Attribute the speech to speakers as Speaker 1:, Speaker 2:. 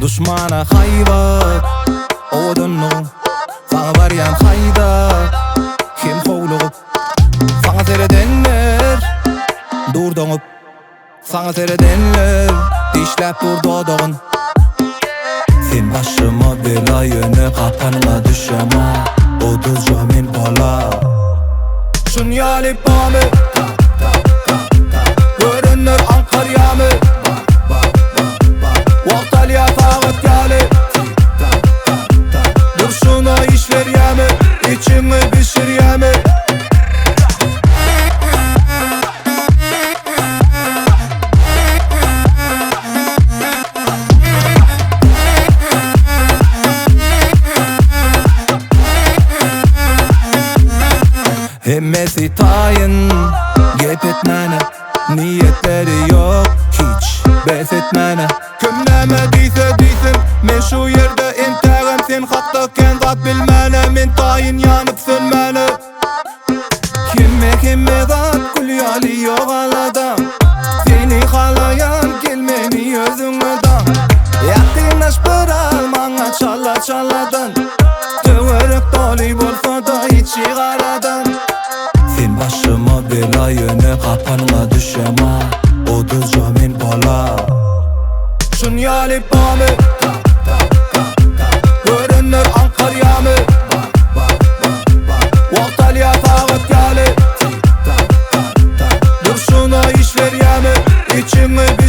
Speaker 1: Duşmana haýbat, owadanlygyň Saňa barýan haýda, hem howlugyp Saňa seredenler, dur doňup Saňa seredenler, dişläp dur dodagyn Sen başyma bela ýöne gapanyňa düşema Oduzja men bala Şun ýaly bamy Görenler aňkarýamy Wagt alýa sagat ýaly Durşuna iş berýämi Içiňi bişirýämi. Hemmesi taýyn gep etmäne Niýetleri ýok hiç bes etmäne. Kim näme diýse diýsin men şu ýerde entägem sen hakda kän zat bilmäne men taýyn ýanyp sönmäne. Hemme hemme zat gül ýaly ýok aladam Seni halaýan gel meni özüňe daň Ýakynlaş biraz maňa çala çaladan Töwerek doly bolsada içi garadan Sen başyma bela ýöne gapanyňa düşema Oduzja men bala Şun ýaly bamy Görenler aňkarýamy Wagt alýar sagat ýaly Durşuna iş berýämi Içiňi.